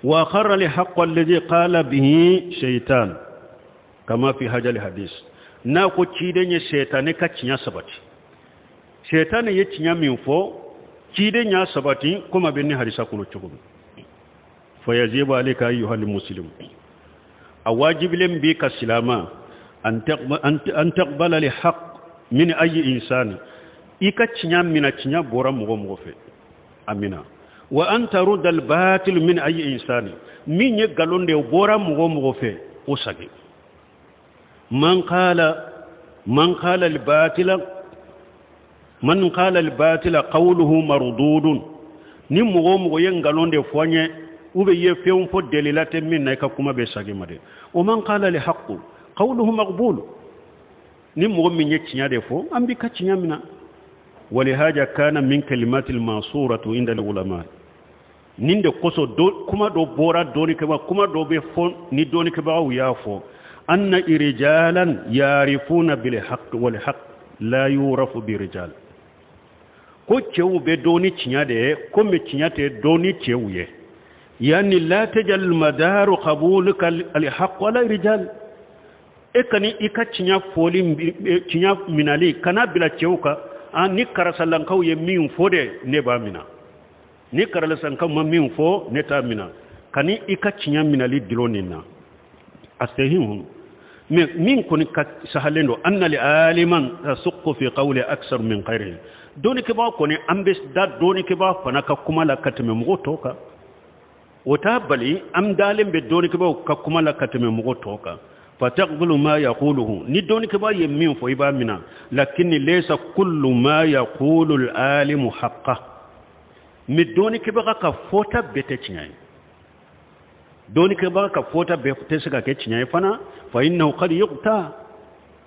Wa aqarra al-haqq alladhi qala bihi shaytan kama fi hajal hadis. N'a ko ciden ye shetane ka tiɲɛ sabati, shetane ye tiɲɛ min fɔ, ciden y'a sabati komi a bɛ ni hadisa kɔnɔ cogo min. Fa yajibu alayka ayyuhal muslim, a wajibilen b'i ka silama, an taqbala al haqq min ayi insani, i ka tiɲɛ mina, tiɲɛ bɔra mɔgɔ mɔgɔ fɛ a mina. Wa an tarudda al batil min ayi insani, min ye nkalon de ye o bɔra mɔgɔ mɔgɔ fɛ o sagi. Man qala, man qala al batila, man qala al batila qawluhu mardudun, ni mɔgɔ o mɔgɔ ye nkalon de fɔ an ye ou bien ye fɛn fɔ delila tɛ min na, i ka kuma bɛ sagi ma dɛ. O man qala al haqqu qawluhu maqbul, ni mɔgɔ min ye tiɲɛ de fɔ an b'i ka tiɲɛ mina. Walihaja kana min kalimatil mansuratu inda al ulama, nin de kosɔn kuma dɔ bɔra dɔnnikɛbaga, kuma dɔ bɛ fɔ ni dɔnnikɛbagaw y'a fɔ, anna rijalan yarifuna bil haqq wal haqq la yurafu bi rijal, ko cɛw bɛ dɔn ni tiɲɛ de ye, komi tiɲɛ tɛ dɔn ni cɛw ye. Yani la tajal madaru qabuluka al haqq ala rijal, e kani i ka tiɲɛ fɔli, tiɲɛ minali kana bila cɛw kan. An ni karisalankaw ye min fɔ de ne b'a mina, ni karisalankaw ma min fɔ ne t'a mina, kani i ka tiɲɛ minali dulon nin na. A sahihun, mais min kɔni ka sahalen don, anna li aliman tasuqqu fi qawli aksar min ghayrihi, dɔnnikɛbaga kɔni an bɛ da dɔnnikɛbaga fana ka kuma la ka tɛmɛ mɔgɔ tɔw kan. O t'a bali an dalen bɛ dɔnnikɛbagaw ka kuma la ka tɛmɛ mɔgɔ tɔw kan. Fataqbulu ma yaquluhu, ni dɔnnikɛbaga ye min fɔ i b'a mina. Lakin laysa kullu ma yaqulu al-alimu haqqa, mais dɔnnikɛbaga ka fɔta bɛɛ tɛ tiɲɛ ye, dɔnnikɛbaga ka fɔta bɛɛ tɛ se ka kɛ tiɲɛ ye fana. Fa innahu qad yuqta,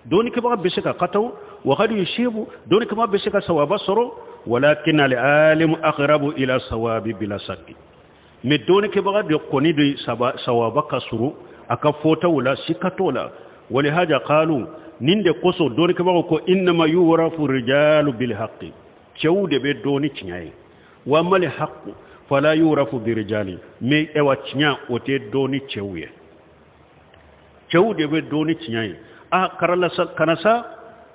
dɔnnikɛbaga bɛ se ka kataw, wa qad yusibu, dɔnnikɛbaga bɛ se ka sawaba sɔrɔ. Walakin al-alimu aqrabu ila sawabi bila shakki, mais dɔnnikɛbaga de kɔni de sawaba ka surun a ka fɔtaw la, sika t'o la. Walihaja qalu, nin de kosɔn dɔnnikɛbagaw ko innama yurafu rijalu bil haqqi, cɛw de bɛ dɔn ni tiɲɛ ye. Wa mal haqqu fala yurafu bi rijali, mais ewa tiɲɛ o tɛ dɔn ni cɛw ye, cɛw de bɛ dɔn ni tiɲɛ ye. A karisa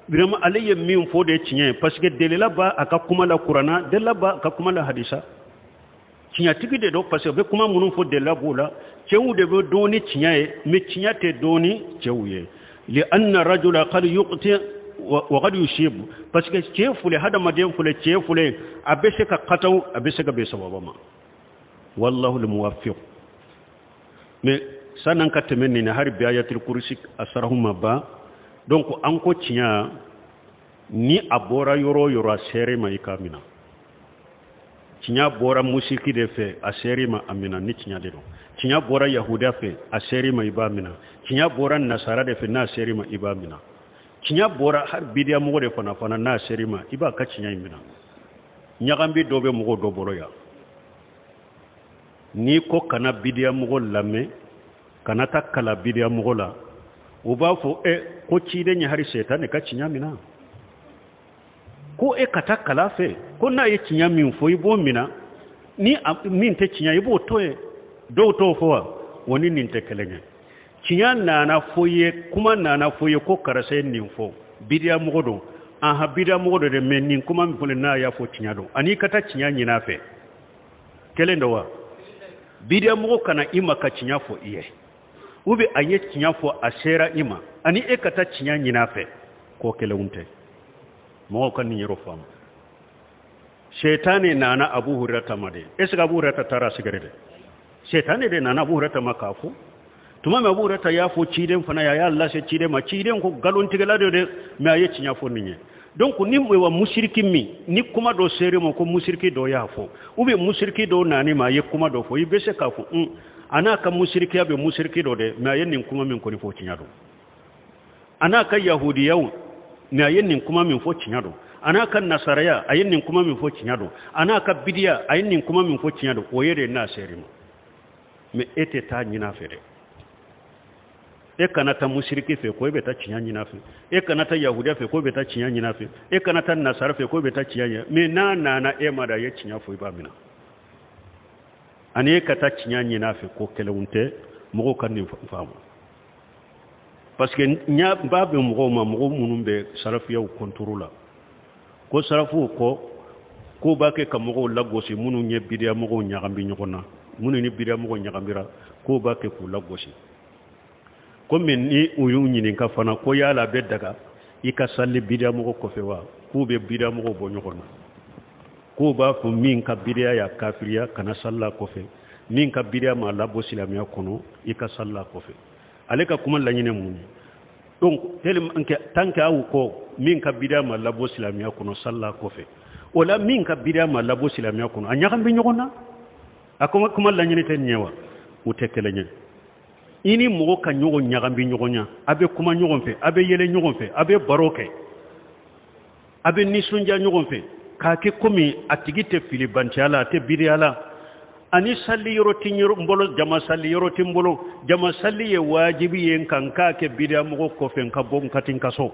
vraiment ale ye min fɔ de tiɲɛ ye, parce que delila b'a a ka kuma la kurana, delila b'a a ka kuma la hadisa, tiɲɛtigi de don, parce que a bɛ kuma minnu fɔ delila b'o la. Cɛw de bɛ dɔn ni tiɲɛ ye, mais tiɲɛ tɛ dɔn ni cɛw ye. Li anna rajula qad yuqti wa qad yusibu, parce que cɛ fule, hadamaden fule, cɛ fule, a bɛ se ka kataw, a bɛ se ka bɛn sawaba ma. Wallahu al-muwaffiq. Mais san'an ka tɛmɛ nin na, hali bi ayatul kursi a sarahu ma ban. Donc an ko tiɲɛ ni a bɔra yɔrɔ o yɔrɔ a sɛrɛ ma i k'a minɛ. Tiɲɛ bɔra musiki de fɛ, a sɛrɛ ma a minɛ ni tiɲɛ de don. Tiɲɛ bɔra yahuda fɛ, a sɛrɛ ma i b'a minɛ. Tiɲɛ bɔra nasara de fɛ, n'a sɛrɛ ma i b'a minɛ. Tiɲɛ bɔra hali bidiya mɔgɔ de fana n'a sɛrɛ ma i b'a ka tiɲɛ in minɛ. Ɲagambi dɔ bɛ mɔgɔ dɔ bolo yan, n'i ko kana bidiya mɔgɔ lamɛn, kana taa kala bidiya mɔgɔ la, u b'a fɔ ko ciden ye hali sɛtanɛ ka tiɲɛ minɛ, ko e ka taa kala fɛ, ko n'a ye tiɲɛ min fɔ i b'o minɛ, ni min tɛ tiɲɛ i b'o to yen. Dɔw t'o fɔ wa? O ni nin tɛ kelen ye. Tiɲɛ nana fɔ i ye, kuma nana fɔ i ye ko karisa ye nin fɔ, bidiya mɔgɔ don, anhan bidiya mɔgɔ don dɛ, mais nin kuma min fɔlen n'a y'a fɔ tiɲɛ don, ani i ka taa tiɲɛ ɲini a fɛ, kelen don wa? Bidiya mɔgɔ kana i ma ka tiɲɛ fɔ i ye, ou bien a ye tiɲɛ fɔ a sera i ma, ani e ka taa tiɲɛ ɲini a fɛ, ko kelenw tɛ. Mɔgɔw ka nin yɔrɔ faamu. Shetani nana Abu Hurairata ma de, est ce que Abu Hurairata taara sɛgɛrɛ dɛ? Shetani de nana Abu Hurairata ma k'a fɔ. Tuma min Abu Hurairata y'a fɔ ciden fana ye, a y'a lase ciden ma, ciden ko nkalontigɛla de dɛ, mais a ye tiɲɛ fɔ nin ye. Donc ni wa musiriki min ni kuma dɔ ser'i ma ko musiriki dɔ y'a fɔ, ou bien musiriki dɔ nan'i ma a ye kuma dɔ fɔ, i bɛ se k'a fɔ a n'a ka musirikiya bɛ musiriki dɔ dɛ, mais a ye nin kuma min kɔni fɔ tiɲɛ don. A n'a ka yahudiyaw, mais a ye nin kuma min fɔ tiɲɛ don. A n'a ka nasaraya, a ye nin kuma min fɔ tiɲɛ don. A n'a ka bidiya, a ye nin kuma min fɔ tiɲɛ don. O ye de n'a ser'i ma. Mais e tɛ taa ɲini a fɛ dɛ. E kana taa musiriki fɛ ko e bɛ taa tiɲɛ ɲini a fɛ. E kana taa yahudiya fɛ ko e bɛ taa tiɲɛ ɲini a fɛ. E kana taa nasara fɛ ko e bɛ taa tiɲɛ ɲini. Mais n'a nana e ma da, a ye tiɲɛ fɔ i b'a minɛ. Ani e ka taa tiɲɛ ɲini a fɛ, ko kelenw tɛ. Mɔgɔw ka nin faamu, parce que n b'a bɛ mɔgɔw ma, mɔgɔw minnu bɛ salafiyaw kɔntoro la, ko salafuw kɔ k'u b'a kɛ ka mɔgɔw lagosi, minnu ye bidiya mɔgɔw ɲagami ɲɔgɔn na, minnu ni bidiya mɔgɔw ɲagamira, k'u b'a kɛ k'u lagosi. Komi ni u y'u ɲininka fana ko yala a bɛ daga i ka sali bidiya mɔgɔ kɔfɛ wa, k'u bɛ bidiya mɔgɔw bɔ ɲɔgɔn na, k'u b'a fɔ min ka bidiya y'a kafiriya, kana salila kɔfɛ, min ka bidiya m'a labɔ silamɛya kɔnɔ, i ka salila kɔfɛ. Ale ka kuma laɲini mun ye? Donc tellement que tant que aw ko min ka bidiya ma labɔ silamɛya kɔnɔ, salila kɔfɛ, o la min ka bidiya ma labɔ silamɛya kɔnɔ, a ɲagami bɛ ɲɔgɔn na. A kuma laɲini tɛ nin ye wa? U tɛ kelen ye. I ni mɔgɔ ka ɲɔgɔn ɲagami ɲɔgɔn na, a bɛ kuma ɲɔgɔn fɛ, a bɛ yɛlɛ ɲɔgɔn fɛ, a bɛ baro kɛ, a bɛ nisɔndiya ɲɔgɔn fɛ, k'a kɛ komi a tigi tɛ filibantiya la, a tɛ bidiya la. Ani sali yɔrɔ tɛ n bolo, jama sali yɔrɔ tɛ n bolo, jama sali ye wajibi ye n kan, n k'a kɛ bidiya mɔgɔ kɔfɛ, n ka bɔ n ka ti n ka so.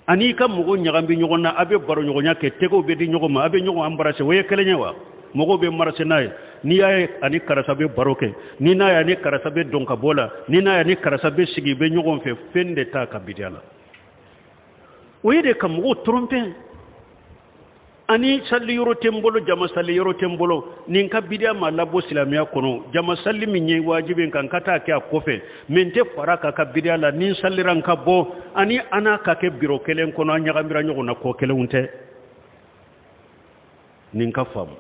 Ani i ka mɔgɔw ɲagami ɲɔgɔn na, a bɛ baroɲɔgɔnya kɛ, tɛgɛw bɛ di ɲɔgɔn ma, a bɛ ɲɔgɔn embrasser, o ye kelen ye wa? Mɔgɔw bɛ marcher n'a ye. N'i y'a ye ani karisa bɛ baro kɛ, ni n'a ye ani karisa bɛ dɔn ka bɔ la, ni n'a ye ani karisa bɛ sigi bɛ ɲɔgɔn fɛ, fɛn de t'a ka bidiya la. O ye de ka mɔgɔw tromper. Ani sali yɔrɔ tɛ n bolo, jama sali yɔrɔ tɛ n bolo, nin ka bidiya ma labɔ silamɛya kɔnɔ, jama sali min ye wajibi kan, n ka taa kɛ a kɔfɛ, mɛ n tɛ fara k'a ka bidiya la, ni n salira n ka bɔ, ani an n'a ka kɛ biro kelen kɔnɔ, an ɲagamira ɲɔgɔn na, ko kelenw tɛ. Nin ka faamu.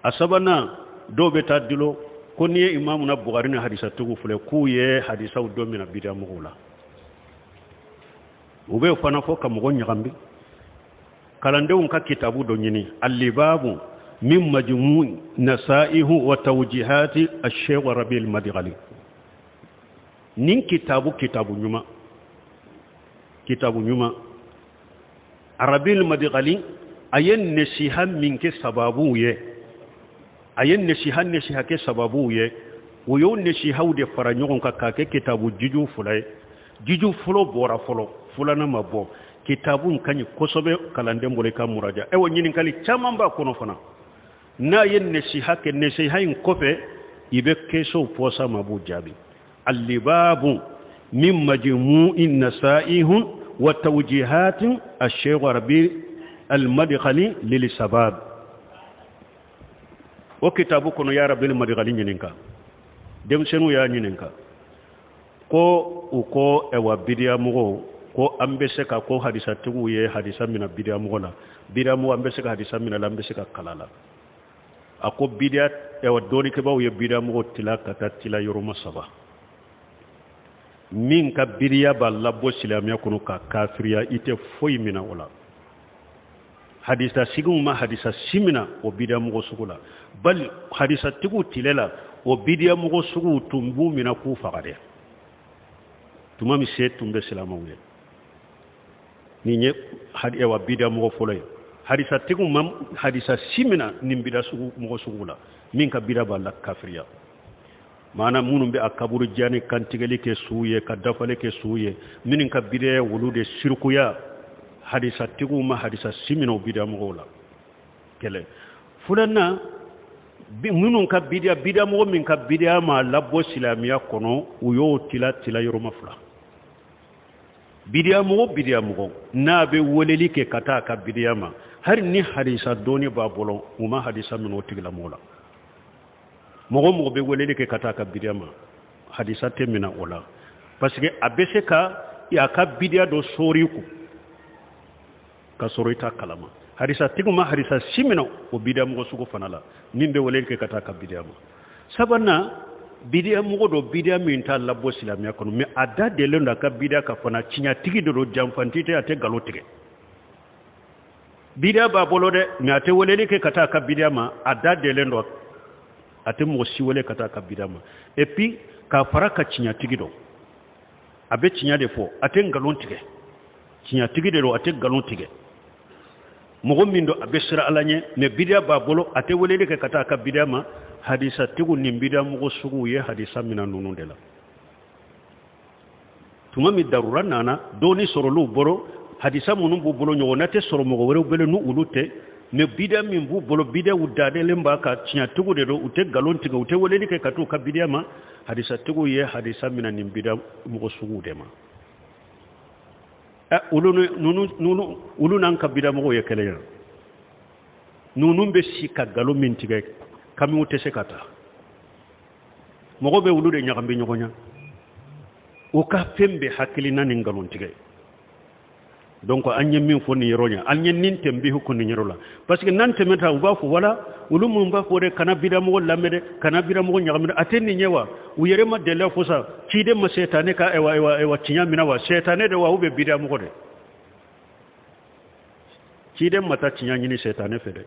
A sabanan, dɔw bɛ taa dilo ko n'i ye imamu na Bukari ni hadisatigiw filɛ, k'u ye hadisaw dɔ minɛ bidiya mɔgɔw la. U bɛ fana fɔ ka mɔgɔ ɲagami. Kalandenw ka kitabu dɔ ɲini, alibabu min majmu nasaihu wa tawjihati ash-shaykh Rabi al-Madkhali. Nin kitabu, kitabu ɲuman, kitabu ɲuman. Rabi al-Madkhali a ye nasiha min kɛ sababuw ye, a ye nasiha kɛ sababuw ye, o y'o nasihaw de fara ɲɔgɔn kan k'a kɛ kitabu juju fila ye. Juju fɔlɔ bɔra fɔlɔ, filanan ma bɔ. Kitabu in ka ɲi kosɛbɛ kalanden bolo i ka muraja. Ayiwa, ɲininkali caman b'a kɔnɔ fana. N'a ye nasiha kɛ, nasiha in kɔfɛ i bɛ kesow pɔsa ma, b'o jaabi. Alibabu min majmu'i nasaihun wa tawjihatin ash-shaykh Rabi al-Madkhali lil sabab. O kitabu kɔnɔ, ya Rabi al-Madkhali ɲininka, denmisɛnninw y'a ɲininka ko u ko ɛwa bidiya mɔgɔw ko an bɛ se ka ko hadisatigiw ye hadisa minɛ bidiya mɔgɔ la, bidiya mɔgɔ an bɛ se ka hadisa minɛ la, an bɛ se ka kala la. A ko bidiya, ɛwa dɔɔnikɛbaw ye bidiya mɔgɔ tila ka taa tila yɔrɔma saba. Min ka bidiya b'a labɔ silamɛya kɔnɔ ka kafiriya, i tɛ foyi minɛ o la. Hadisa sigiw ma hadisa si minɛ o bidiya mɔgɔ sugu la, bali hadisatigiw tile la, o bidiya mɔgɔ suguw tun b'u minɛ k'u faga dɛ, tuma min se tun bɛ silamɛw ye. Nin ye ɛwa bidiya mɔgɔ fɔlɔ ye. Hadisatigiw ma hadisa si minɛ nin bidiya sugu mɔgɔ sugu la, min ka bidiya b'a la kafiriya. Maana minnu bɛ a kaburu diya ni kantigɛli kɛ su ye, ka dafali kɛ su ye, minnu ka bidiya ye wulu de sirikuya, hadisatigiw ma hadisa si minɛ o bidiya mɔgɔw la. Kɛlɛ filanan, minnu ka bidiya, bidiya mɔgɔ min ka bidiya ma labɔ silamɛya kɔnɔ, u y'o tila tila yɔrɔma fila. Bidiya mɔgɔ, bidiya mɔgɔ n'a bɛ weleli kɛ ka taa a ka bidiya ma, hali ni hadisa dɔɔni b'a bolo, u ma hadisa minɛ o tigilamɔgɔ la. Mɔgɔ mɔgɔ bɛ weleli kɛ ka taa a ka bidiya ma, hadisa tɛ minɛ o la, parce que a bɛ se ka a ka bidiya dɔ sɔɔri kun ka sɔrɔ i t'a kalama. Hadisa tigiw ma hadisa si minɛ o bidiya mɔgɔ sugu fana la, min bɛ weleli kɛ ka taa a ka bidiya ma. Sabanan, bidiya mɔgɔ dɔ, bidiya min t'a labɔ silamɛya kɔnɔ, mais a da delen don a ka bidiya ka fana, tiɲɛtigi de don, janfanti tɛ, a tɛ nkalon tigɛ. Bidiya b'a bolo dɛ, mais a tɛ weleli kɛ ka taa a ka bidiya ma, a da delen don, a tɛ mɔgɔ si wele ka taa a ka bidiya ma. Et puis k'a fara ka tiɲɛtigi dɔn, a bɛ tiɲɛ de fɔ, a tɛ nkalon tigɛ, tiɲɛtigi de don, a tɛ nkalon tigɛ. Mɔgɔ min don, a bɛ siran Ala ɲɛ, mais bidiya b'a bolo, a tɛ weleli kɛ ka taa a ka bidiya ma. Hadisatigiw nin bidiya mɔgɔ suguw ye hadisa minɛ ninnu de la. Tuma min darura nana, dɔɔni sɔrɔl'u bolo, hadisa minnu b'u bolo ɲɔgɔnna tɛ sɔrɔ mɔgɔ wɛrɛw bolo n'u olu tɛ. Mais bidiya min b'u bolo, bidiyaw dadelen b'a kan, tiɲɛtigiw de don, u tɛ nkalon tigɛ, u tɛ weleli kɛ ka t'u ka bidiya ma. Hadisatigiw ye hadisa minɛ nin bidiya mɔgɔ suguw de ma. Ɛ, olu ninnu ninnu, olu n'an ka bidiya mɔgɔw ye kelen ye. Ninnu bɛ si ka nkalon min tigɛ, kamiw tɛ se ka taa. Mɔgɔ bɛ olu de ɲagami ɲɔgɔn na. U ka fɛn bɛ hakilina ni nkalon tigɛ. Donc an ye min fɔ nin yɔrɔ ɲɛ, an ye nin tɛnbihu ko nin yɔrɔ la, parce que n'an tɛmɛ ta, u b'a fɔ wala olu mun b'a fɔ dɛ, kana bidamɔgɔ lamɛn dɛ, kana bidamɔgɔ ɲagami dɛ. A tɛ nin ye wa? U yɛrɛ ma deli fɔ sa, ciden ma sɛtanɛ ka ewa ewa ewa tiɲɛ minɛ wa? Sɛtanɛ de wa, ou bien bidamɔgɔ de? Ciden ma taa tiɲɛ ɲini sɛtanɛ fɛ dɛ.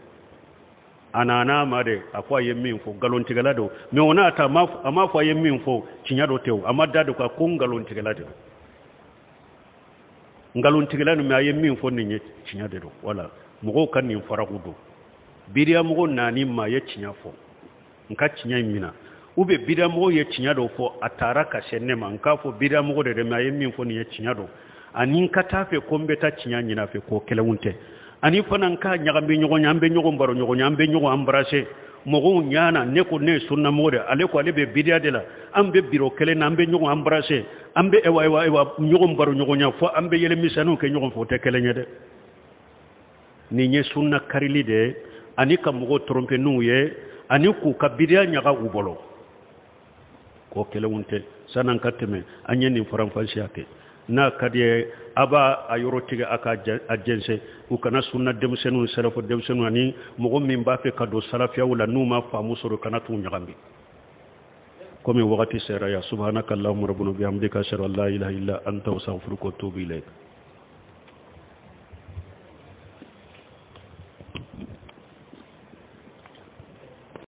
A nana ma de, a ko a ye min fɔ, nkalontigɛla don. Mais o n'a ta, a m'a fɔ a ye min fɔ tiɲɛ dɔ tɛ o. A ma da don ka ko nkalontigɛla de don, nkalontigɛla nin. Mais a ye min fɔ nin ye tiɲɛ de don. Wala mɔgɔw ka nin faraku don. Bidiyamɔgɔ naani maa ye tiɲɛ fɔ, n ka tiɲɛ in minɛ, ou bien bidiyamɔgɔ ye tiɲɛ dɔ fɔ, a taara ka se ne ma, n k'a fɔ bidiyamɔgɔ de dɛ, mais a ye min fɔ nin ye tiɲɛ don. Ani n ka taa fɛ ko n bɛ taa tiɲɛ ɲini a fɛ, k'o kɛlɛw tɛ. Ani fana n k'a ɲagami ɲɔgɔn ye, an bɛ ɲɔgɔn baro ɲɔgɔn ye, an bɛ ɲɔgɔn embrasser mɔgɔw ɲana. Ne ko ne ye sunnamɔgɔ de, ale ko ale bɛ bidiya de la. An bɛ biro kelen na, an bɛ ɲɔgɔn embrasser, an bɛ ewa ewa ewa ɲɔgɔn baro ɲɔgɔn ye, fo an bɛ yɛlɛmisɛnninw kɛ ɲɔgɔn fɛ, o tɛ kelen ye dɛ. Nin ye sunna karili de ye, ani ka mɔgɔw tromper n'u ye, ani k'u ka bidiya ɲaga u bolo, k'o kelenw tɛ. San'an ka tɛmɛ, an ye nin faranfasiya kɛ. N'a ka di ye, a b'a a yɔrɔ tigɛ, a ka a jɛnsɛn. U kana sunna denmisɛnninw, sɛrɛfɔ denmisɛnninw, ani mɔgɔ min b'a fɛ ka don salafiyaw la, n'u ma faamu sɔrɔ, kana t'u ɲagami. Komi wagati sera ya. Subhanaka allahumma rabbana bihamdika, ashhadu an la ilaha illa anta, astaghfiruka wa atubu ilayk.